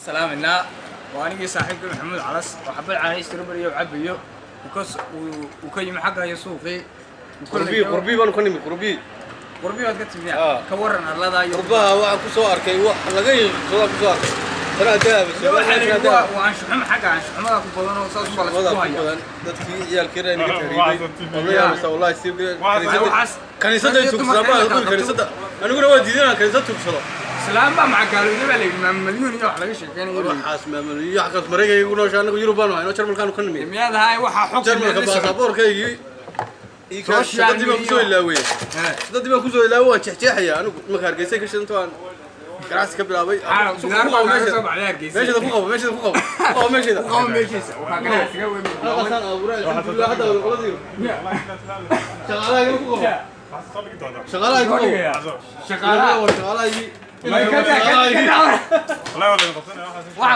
Salaaminaa. Waa anigii saaxiibkii Maxamuud Calas oo xabad caana strawberry iyo cabayo because uu ka yimi xagga iyo suuqii. Uu kolley Qurbii, qurbii baanu ka nimi, qurbii. Qurbii baad ka timi? Ah. Ka waran arladaa iyo Qurbaha waxaan ku soo arkay wax laga yiqsado ku soo arkay. Tanaa dahaba. Waxaa la yidhi Soomaaliya waa anshuxumo, xagga anshuxumada ku badan oo saas baa la wada isku ku haya. Badan dadkii ciyaalkii reer naga tahriibay. Wallahi yaabaysaa, wallahi si Waxaas kaniisadda ay rag iyo tugsadaan dumarka baa in la kala kaniisadda. Aniguna waa diidan inaan kaniisad tugsado. Islaam baa macagaalowday baa la yidhi, maamalyuun iyo wax laga sheekeynayo la yidhi. Waxaas maamuliyo xaggaas Maraykanka igu noosha, anagu Yurub baanu hayno, Jarmalkaanu ka nimi. Miyaad ahay waxaa xogta Jarmalka meel la socon? Baasaboorkaygii Social shaqadii baan kusoo media. ilaawey, shaqadii baan kusoo ilaawey. Waan jeexjeexaya anigu marka Hargeysa ka shidanto aan ganacsi ka bilaabay. Xaalam bidaar baa kaaga soo baxday Hargeysa. Meeshada ku qabo, meeshada ku qabo, ku qabo meeshada. Ku qabo meeshiisa, waxaa ganacsiga weyn. Halkaasaan abuuray, alxamdulilah. Hadda wada qoladii shaqaalahayga ku qabo, shaqaalahayga ku qabo. Shaqaalaha. Shaqaalahaygii. Way ka Shaqaalahaygii. Waxaa